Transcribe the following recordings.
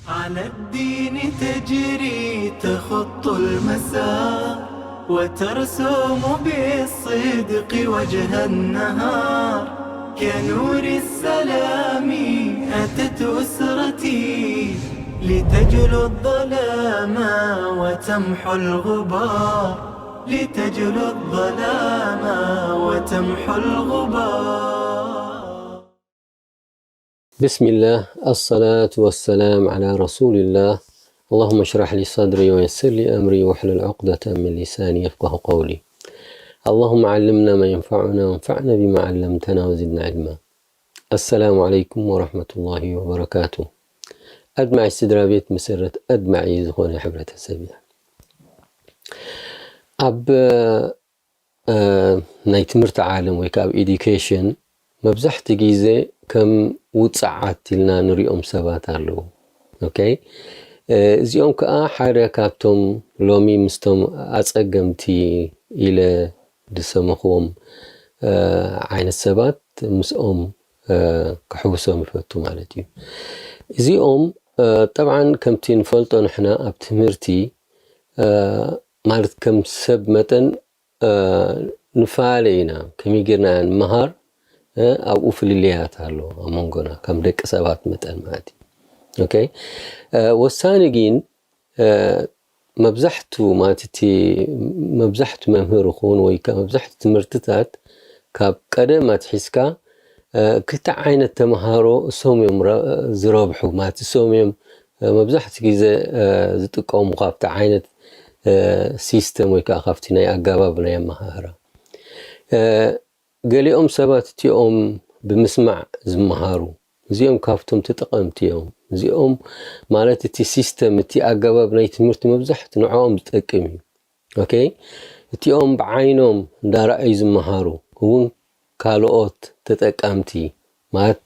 على الدين تجري تخط المسار، وترسم بالصدق وجه النهار. كنور السلام أتت أسرتي، لتجلو الظلام وتمحو الغبار، لتجلو الظلام وتمحو الغبار. بسم الله، الصلاة والسلام على رسول الله. اللهم اشرح لي صدري ويسر لي أمري واحلل عقدة من لساني يفقه قولي. اللهم علمنا ما ينفعنا وانفعنا بما علمتنا وزدنا علما. السلام عليكم ورحمة الله وبركاته. أدمع السدرابيت مسرت أدمع يزخون حبرة السبيل. أب ናይ ትምህርቲ ዓለም ወይ ከዓ ኣብ education መብዛሕቲ ግዜ ከም ውፅዓት ኢልና ንሪኦም ሰባት ኣለዉ። ኦኬ፣ እዚኦም ከዓ ሓደ ካብቶም ሎሚ ምስቶም ኣፀገምቲ ኢለ ዝሰመኽዎም ዓይነት ሰባት ምስኦም ክሕውሶም ይፈቱ ማለት እዩ። እዚኦም ጠብዓን ከምቲ ንፈልጦ ንሕና ኣብ ትምህርቲ ማለት ከም ሰብ መጠን ንፈላለ ኢና። ከመይ ጌርና ንመሃር ኣብኡ ፍልልያት ኣሎ ኣብ መንጎና ከም ደቂ ሰባት መጠን ማለት እዩ። ኦኬ፣ ወሳኒ ግን መብዛሕቱ ማለት እቲ መብዛሕቱ መምህር ይኹን ወይ ከዓ መብዛሕቱ ትምህርትታት ካብ ቀደም ኣትሒዝካ ክልተ ዓይነት ተምሃሮ እሶም እዮም ዝረብሑ ማለት እሶም እዮም መብዛሕቱ ግዜ ዝጥቀሙ ካብቲ ዓይነት ሲስተም ወይ ከዓ ካብቲ ናይ ኣገባብ ናይ ኣመሃህራ። ገሊኦም ሰባት እቲኦም ብምስማዕ ዝመሃሩ እዚኦም ካብቶም ተጠቐምቲ እዮም። እዚኦም ማለት እቲ ሲስተም እቲ ኣገባብ ናይ ትምህርቲ መብዛሕቱ ንዕኦም ዝጠቅም እዩ። ኦኬ፣ እቲኦም ብዓይኖም እንዳረኣዩ ዝመሃሩ እውን ካልኦት ተጠቀምቲ ማለት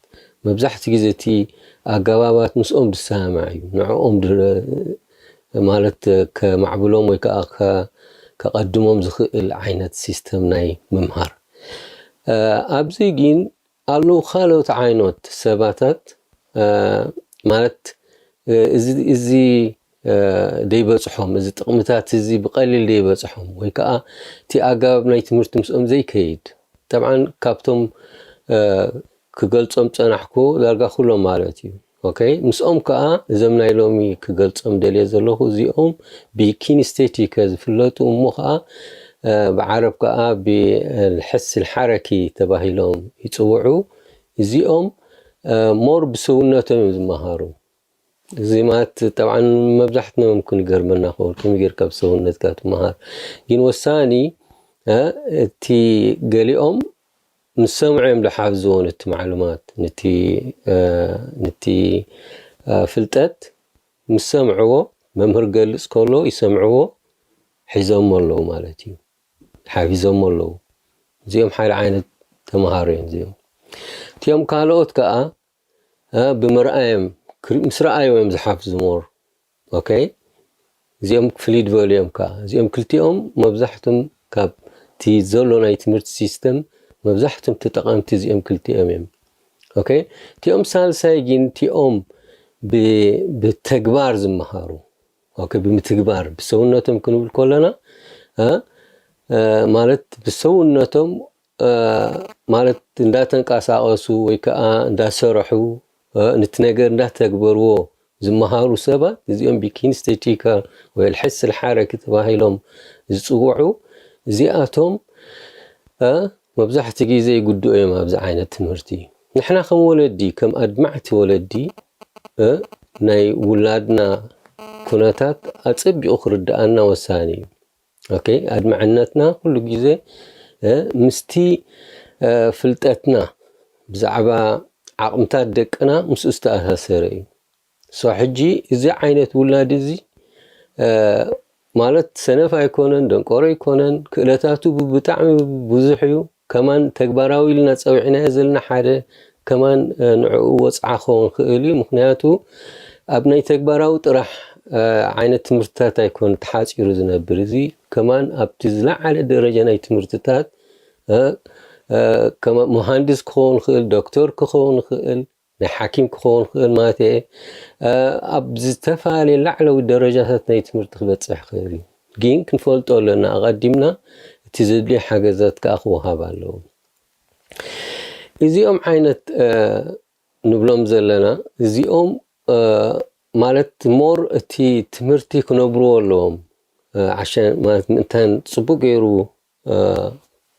መብዛሕቲ ግዜ እቲ ኣገባባት ምስኦም ዝሰማማዕ እዩ። ንዕኦም ማለት ከማዕብሎም ወይ ከዓ ከቐድሞም ዝኽእል ዓይነት ሲስተም ናይ ምምሃር። ኣብዚ ግን ኣለዉ ካልኦት ዓይነት ሰባታት ማለት እዚ ደይበፅሖም እዚ ጥቕምታት እዚ ብቐሊል ደይበፅሖም ወይ ከዓ እቲ ኣገባብ ናይ ትምህርቲ ምስኦም ዘይከይድ ጠብዓን ካብቶም ክገልፆም ፀናሕኩ ዳርጋ ኩሎም ማለት እዩ። ኦኬ፣ ምስኦም ከዓ እዞም ናይ ሎሚ ክገልፆም ደልየ ዘለኹ እዚኦም ብኪኒስቴቲከ ዝፍለጡ እሞ ከዓ ብዓረብ ከዓ ብልሕስ ልሓረኪ ተባሂሎም ይፅውዑ። እዚኦም ሞር ብሰውነቶም እዮም ዝመሃሩ። እዚ ማለት ጠብዓን መብዛሕትና ምምክን ይገርመና ክኸውን ከመይ ጌርካ ብሰውነትካ ትመሃር ግን ወሳኒ እቲ ገሊኦም ምስ ሰምዑ እዮም ዝሓፍዝዎ ነቲ ማዕሉማት ነቲ ፍልጠት ምስ ሰምዕዎ መምህር ገልፅ ከሎ ይሰምዕዎ ሒዞሞ ኣለዉ ማለት እዩ። ሓፊዞሞ ኣለዉ። እዚኦም ሓደ ዓይነት ተምሃሮ እዮም እዚኦም። እቲኦም ካልኦት ከዓ ብምርኣዮም ምስ ረኣዮም እዮም ዝሓፍዙ ሞር። ኦኬ፣ እዚኦም ፍልይ ዝበሉ እዮም ከዓ እዚኦም ክልቲኦም መብዛሕቶም ካብቲ ዘሎ ናይ ትምህርቲ ሲስተም መብዛሕቶም ተጠቐምቲ እዚኦም ክልቲኦም እዮም። ኦኬ፣ እቲኦም ሳልሳይ ግን እቲኦም ብተግባር ዝመሃሩ ኦኬ፣ ብምትግባር ብሰውነቶም ክንብል ከለና ማለት ብሰውነቶም ማለት እንዳተንቀሳቐሱ ወይ ከዓ እንዳሰርሑ ነቲ ነገር እንዳተግበርዎ ዝመሃሩ ሰባት እዚኦም ብኪንስቴቲካ ወይ ልሕስ ልሓረኪ ተባሂሎም ዝፅውዑ እዚኣቶም መብዛሕቲ ግዜ ይጉድኡ እዮም ኣብዚ ዓይነት ትምህርቲ። ንሕና ከም ወለዲ ከም ኣድማዕቲ ወለዲ ናይ ውላድና ኩነታት ኣፀቢቑ ክርድኣና ወሳኒ እዩ። ኦኬ፣ ኣድማዕነትና ኩሉ ግዜ ምስቲ ፍልጠትና ብዛዕባ ዓቕምታት ደቅና ምስኡ ዝተኣሳሰረ እዩ። ሶ ሕጂ እዚ ዓይነት ውላድ እዚ ማለት ሰነፍ ኣይኮነን፣ ደንቆሮ ኣይኮነን፣ ክእለታቱ ብጣዕሚ ብዙሕ እዩ። ከማን ተግባራዊ ኢልና ፀዊዕናዮ ዘለና ሓደ ከማን ንዕኡ ወፅዓ ክኸውን ክእል እዩ። ምክንያቱ ኣብ ናይ ተግባራዊ ጥራሕ ዓይነት ትምህርትታት ኣይኮነ ተሓፂሩ ዝነብር። እዚ ከማን ኣብቲ ዝለዓለ ደረጃ ናይ ትምህርትታት መሃንድስ ክኸውን ክእል፣ ዶክተር ክኸውን ክእል፣ ናይ ሓኪም ክኸውን ክእል ማለት እየ። ኣብ ዝተፈላለዩ ላዕለዊ ደረጃታት ናይ ትምህርቲ ክበፅሕ ክእል እዩ። ግን ክንፈልጦ ኣለና ኣቐዲምና፣ እቲ ዘድልዮ ሓገዛት ከዓ ክወሃብ ኣለዎ። እዚኦም ዓይነት ንብሎም ዘለና፣ እዚኦም ማለት ሞር እቲ ትምህርቲ ክነብርዎ ኣለዎም። ዓሸ ማለት ምእንታን ፅቡቅ ገይሩ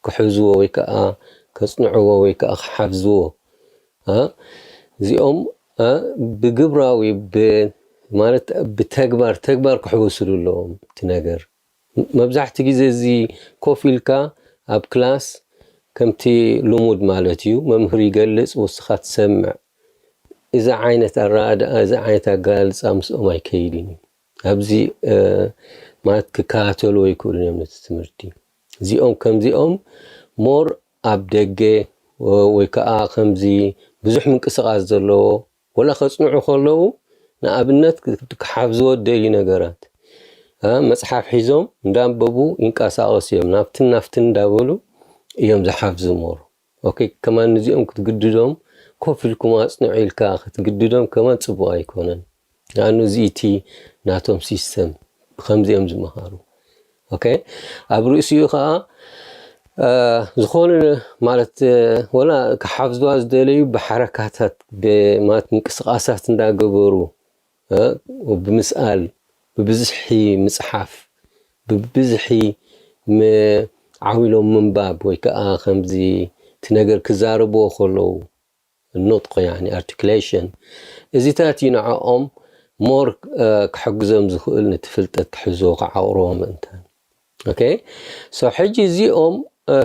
ክሕዝዎ ወይ ከዓ ከፅንዕዎ ወይ ከዓ ክሓፍዝዎ፣ እዚኦም ብግብራዊ ማለት ብተግባር ተግባር ክሕወስሉ ኣለዎም። እቲ ነገር መብዛሕቲ ግዜ እዚ ኮፍ ኢልካ ኣብ ክላስ ከምቲ ልሙድ ማለት እዩ፣ መምህር ይገልፅ፣ ወስኻ ትሰምዕ። እዚ ዓይነት ኣረኣድኣ፣ እዚ ዓይነት ኣገላልፃ ምስኦም ኣይከይድን እዩ። ኣብዚ ማለት ክከታተሉ ኣይክእሉን እዮም ነቲ ትምህርቲ። እዚኦም ከምዚኦም ሞር ኣብ ደገ ወይ ከዓ ከምዚ ብዙሕ ምንቅስቃስ ዘለዎ፣ ወላ ከፅንዑ ከለዉ ንኣብነት ክሓፍዝዎ ደልዩ ነገራት መፅሓፍ ሒዞም እንዳንበቡ ይንቀሳቀሱ እዮም። ናብትን ናፍትን እንዳበሉ እዮም ዝሓፍዙ ሞር። ኦኬ፣ ከማን ንዚኦም ክትግድዶም፣ ኮፍ ኢልኩም ኣፅንዑ ኢልካ ክትግድዶም ከማን ፅቡቅ ኣይኮነን። ንኣኑ እዚ እቲ ናቶም ሲስተም ብከምዚኦም ዝመሃሩ። ኦኬ፣ ኣብ ርእሲኡ ከዓ ዝኾነ ማለት ወላ ክሓፍዝዋ ዝደለዩ ብሓረካታት ማለት ምንቅስቃሳት እንዳገበሩ ብምስኣል፣ ብብዝሒ ምፅሓፍ፣ ብብዝሒ ዓው ኢሎም ምንባብ ወይ ከዓ ከምዚ እቲ ነገር ክዛረብዎ ከለዉ ኑጥቅ ያኒ ኣርቲክሌሽን፣ እዚታት እዩ ንዕኦም ሞር ክሕግዞም ዝኽእል፣ ነቲ ፍልጠት ክሕዝዎ ክዓቕርዎ ምእንታን። ኦኬ፣ ሶ ሕጂ እዚኦም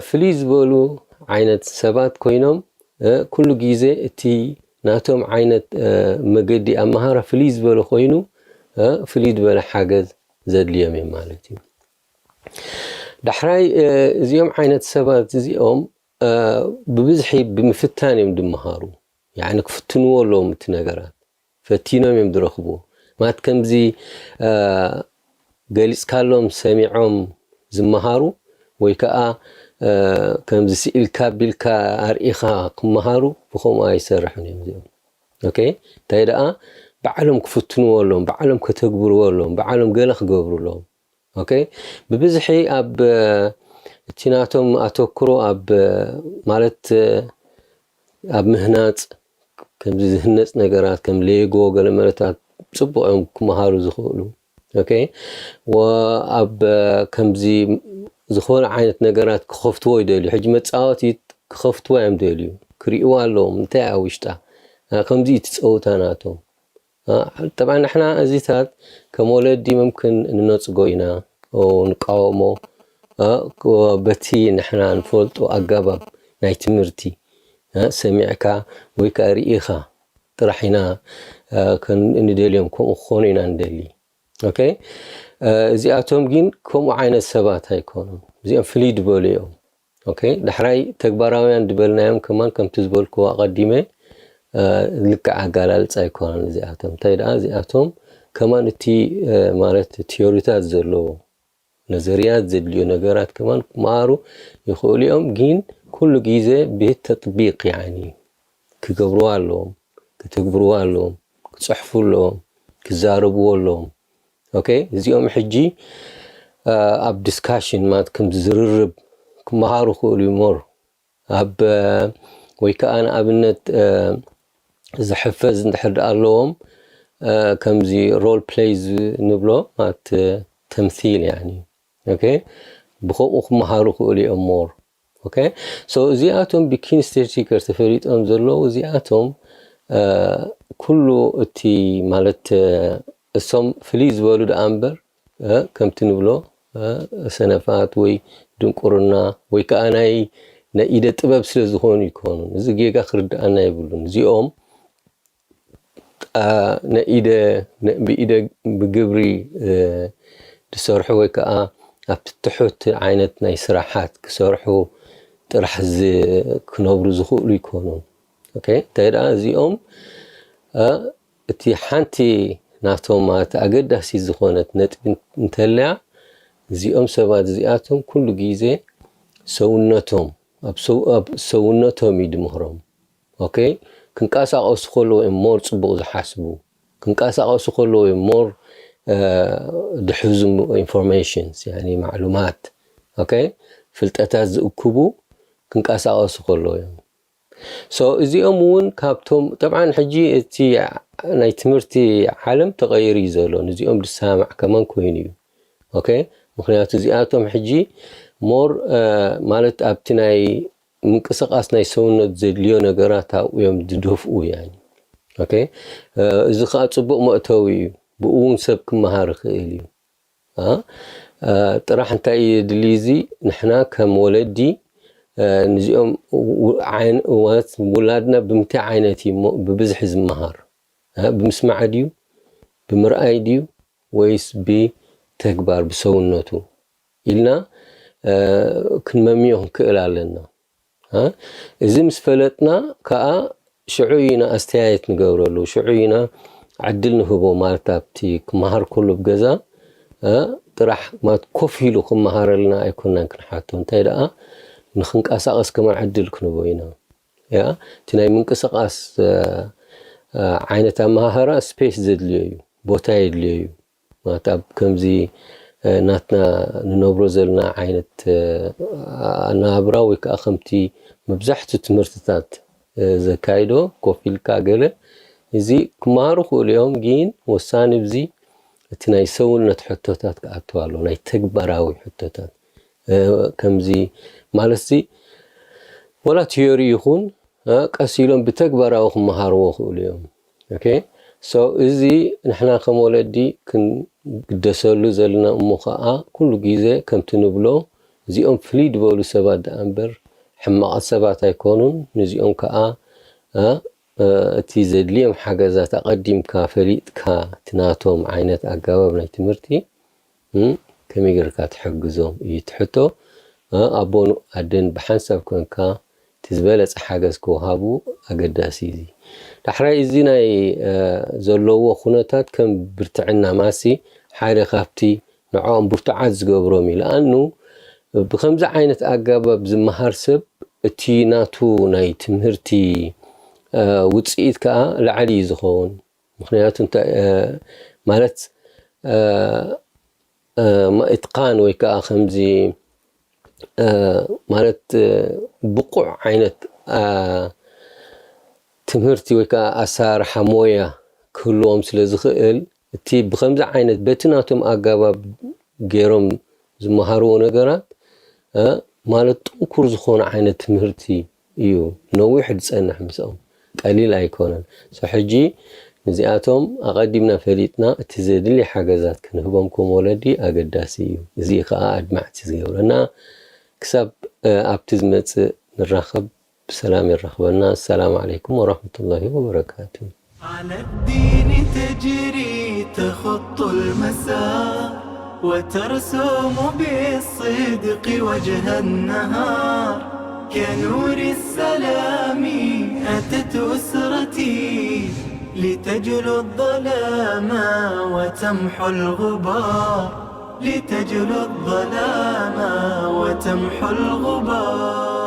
ፍልይ ዝበሉ ዓይነት ሰባት ኮይኖም ኩሉ ግዜ እቲ ናቶም ዓይነት መገዲ ኣመሃራ ፍልይ ዝበለ ኮይኑ ፍልይ ዝበለ ሓገዝ ዘድልዮም እዮም ማለት እዩ። ዳሕራይ እዚኦም ዓይነት ሰባት እዚኦም ብብዝሒ ብምፍታን እዮም ዝመሃሩ። ያኒ ክፍትንዎ ኣለዎም እቲ ነገራት፣ ፈቲኖም እዮም ዝረኽብዎ። ማለት ከምዚ ገሊፅካሎም ሰሚዖም ዝመሃሩ ወይ ከዓ ከምዚ ስኢልካ ቢልካ ኣርኢኻ ክመሃሩ ብከምኡ ኣይሰርሑን እዮም እዚኦም። ኦኬ፣ እንታይ ደኣ ባዕሎም ክፍትንዎ ኣለዎም፣ ባዕሎም ከተግብርዎ ኣለዎም፣ ባዕሎም ገለ ክገብሩ ኣለዎም። ኦኬ፣ ብብዝሒ ኣብ እቲ ናቶም ኣተኩሮ ኣብ ማለት ኣብ ምህናፅ፣ ከምዚ ዝህነፅ ነገራት ከም ሌጎ ገለ መለታት ፅቡቅ እዮም ክመሃሩ ዝኽእሉ። ኦኬ፣ ወኣብ ከምዚ ዝኾነ ዓይነት ነገራት ክኸፍትዎ ይደልዩ። ሕጂ መፃወቲ ክኸፍትዎ እዮም ደልዩ፣ ክርእይዋ ኣለዎም እንታይ ኣብ ውሽጣ ከምዚ እዩ ትፀውታ ናቶም። ጠብዓ ንሕና እዚታት ከም ወለዲ መምክን ንነፅጎ ኢና፣ ንቃወሞ፣ በቲ ንሕና ንፈልጦ ኣጋባብ ናይ ትምህርቲ ሰሚዕካ ወይ ከዓ ርኢኻ ጥራሕ ኢና ንደልዮም፣ ከምኡ ክኾኑ ኢና ንደሊ። ኦኬ፣ እዚኣቶም ግን ከምኡ ዓይነት ሰባት ኣይኮኑን። እዚኦም ፍልይ ዝበሉ እዮም። ኦኬ፣ ዳሕራይ ተግባራውያን ዝበልናዮም ከማን ከምቲ ዝበልኩዎ ኣቐዲመ ልክዕ ኣጋላልፃ ኣይኮነን እዚኣቶም። እንታይ ደኣ እዚኣቶም ከማን እቲ ማለት ቲዮሪታት ዘለዎ ነዘርያት ዘድልዮ ነገራት ከማን ክመሃሩ ይኽእሉ እዮም። ግን ኩሉ ግዜ ብተጥቢቅ ያኒ ክገብርዋ ኣለዎም፣ ክትግብርዋ ኣለዎም፣ ክፅሕፉ ኣለዎም፣ ክዛረብዎ ኣለዎም። ኦኬ፣ እዚኦም ሕጂ ኣብ ዲስካሽን ማለት ከም ዝርርብ ክመሃሩ ክእሉ እዩ ሞር ኣብ ወይ ከዓ ንኣብነት ዝሕፈዝ እንድሕር ደኣ ኣለዎም ከምዚ ሮል ፕሌይ ንብሎ ማለት ተምሲል ያኒ። ኦኬ፣ ብከምኡ ክመሃሩ ክእሉ እዮም ሞር። ኦኬ፣ ሶ እዚኣቶም ብኪንስተር ቲከር ተፈሊጦም ዘለዉ እዚኣቶም ኩሉ እቲ ማለት እሶም ፍልይ ዝበሉ ደኣ እምበር ከምቲ ንብሎ ሰነፋት ወይ ድንቁርና ወይ ከዓ ናይ ናይ ኢደ ጥበብ ስለ ዝኾኑ ይኮኑን። እዚ ጌጋ ክርድኣና የብሉን። እዚኦም ብኢደ ብግብሪ ዝሰርሑ ወይ ከዓ ኣብቲ ትሑት ዓይነት ናይ ስራሓት ክሰርሑ ጥራሕ ክነብሩ ዝኽእሉ ይኮኑን። ኦኬ፣ እንታይ ደኣ እዚኦም እቲ ሓንቲ ናቶም ማለት ኣገዳሲ ዝኾነት ነጥቢ እንተለያ እዚኦም ሰባት እዚኣቶም ኩሉ ግዜ ሰውነቶም ኣብ ሰውነቶም እዩ ድምህሮም። ኦኬ፣ ክንቀሳቐሱ ከለዉ እዮም ሞር ጽቡቕ ዝሓስቡ። ክንቀሳቐሱ ከለዉ እዮም ሞር ድሕዙ ኢንፎርሜሽንስ፣ ያኒ ማዕሉማት፣ ኦኬ፣ ፍልጠታት ዝእክቡ ክንቀሳቐሱ ከለዉ እዮም። ሶ እዚኦም እውን ካብቶም፣ ጠብዓን ሕጂ እቲ ናይ ትምህርቲ ዓለም ተቐይሩ እዩ ዘሎ። ንዚኦም ዝሰማዕ ከማን ኮይኑ እዩ። ኦኬ፣ ምክንያቱ እዚኣቶም ሕጂ ሞር ማለት ኣብቲ ናይ ምንቅስቃስ ናይ ሰውነት ዘድልዮ ነገራት ኣብኡ እዮም ዝደፍኡ። ያኒ ኦኬ፣ እዚ ከዓ ፅቡቅ መእተዊ እዩ። ብኡ እውን ሰብ ክመሃር ይኽእል እዩ። ጥራሕ እንታይ እዩ ድልዩ? እዚ ንሕና ከም ወለዲ፣ ነዚኦም ውላድና ብምንታይ ዓይነት እዩ ብብዝሒ ዝመሃር? ብምስማዕ ድዩ? ብምርኣይ ድዩ? ወይስ ብተግባር ብሰውነቱ ኢልና ክንመምዮ ክንክእል ኣለና። እዚ ምስ ፈለጥና ከዓ ሽዑ ኢና ኣስተያየት ንገብረሉ፣ ሽዑ ኢና ዕድል ንህቦ። ማለት ኣብቲ ክመሃር ከሎ ብገዛ ጥራሕ ማለት ኮፍ ኢሉ ክመሃረልና ኣይኮናን ክንሓቶ፣ እንታይ ደኣ ንክንቀሳቀስ ከማን ዕድል ክንህቦ ኢና። ያ እቲ ናይ ምንቅስቃስ ዓይነት ኣመሃህራ ስፔስ ዘድልዮ እዩ፣ ቦታ የድልዮ እዩ። ማለት ኣብ ከምዚ ናትና ንነብሮ ዘለና ዓይነት ኣነባብራ ወይ ከዓ ከምቲ መብዛሕትኡ ትምህርትታት ዘካይዶ ኮፍ ኢልካ ገለ እዚ ክመሃሩ ክእሉ እዮም። ግን ወሳኒ ብዚ እቲ ናይ ሰውነት ሕቶታት ክኣቱ ኣሎ፣ ናይ ተግባራዊ ሕቶታት ከምዚ ማለት እዚ ወላ ቲዮሪ ይኹን ቀስ ኢሎም ብተግባራዊ ክመሃርዎ ክእሉ እዮም። ኦኬ፣ ሶ እዚ ንሕና ከም ወለዲ ክንግደሰሉ ዘለና እሞ ከዓ ኩሉ ግዜ ከምቲ ንብሎ እዚኦም ፍልይ ዝበሉ ሰባት ደኣ እምበር ሕማቓት ሰባት ኣይኮኑን። ነዚኦም ከዓ እቲ ዘድልዮም ሓገዛት ኣቐዲምካ ፈሊጥካ እቲ ናቶም ዓይነት ኣገባብ ናይ ትምህርቲ ከመይ ጌርካ ትሕግዞም እዩ እቲ ሕቶ። ኣቦን ኣደን ብሓንሳብ ኮንካ እቲ ዝበለጸ ሓገዝ ክወሃቡ ኣገዳሲ እዩ። ዳሕራይ እዚ ናይ ዘለዎ ኩነታት ከም ብርትዕና ማሲ ሓደ ካብቲ ንዕኦም ብርቱዓት ዝገብሮም እዩ። ለኣኑ ብከምዚ ዓይነት ኣገባብ ዝመሃር ሰብ እቲ ናቱ ናይ ትምህርቲ ውፅኢት ከዓ ላዕሊ እዩ ዝኸውን። ምክንያቱ እንታይ ማለት ኢትቃን ወይ ከዓ ከምዚ ማለት ብቁዕ ዓይነት ትምህርቲ ወይ ከዓ ኣሰራርሓ ሞያ ክህልዎም ስለ ዝኽእል እቲ ብከምዚ ዓይነት በቲ ናቶም ኣገባብ ገይሮም ዝመሃርዎ ነገራት ማለት ጥንኩር ዝኾነ ዓይነት ትምህርቲ እዩ። ነዊሕ ዝፀንሕ ምስኦም ቀሊል ኣይኮነን። ሶ ሕጂ ነዚኣቶም ኣቐዲምና ፈሊጥና እቲ ዘድሊ ሓገዛት ክንህቦም ከም ወለዲ ኣገዳሲ እዩ። እዚ ከዓ ኣድማዕቲ ዝገብረና ክሳብ ኣብቲ ዝመፅእ ንራኸብ ብሰላም የራኽበና። ኣሰላሙ ዓለይኩም ወራህመቱላሂ ወበረካቱ። على الدين تجري تخط المسار وترسم بالصدق وجه النهار كنور السلام أتت أسرتي لتجلو الظلام وتمحو الغبار لتجلو الظلام وتمحو الغبار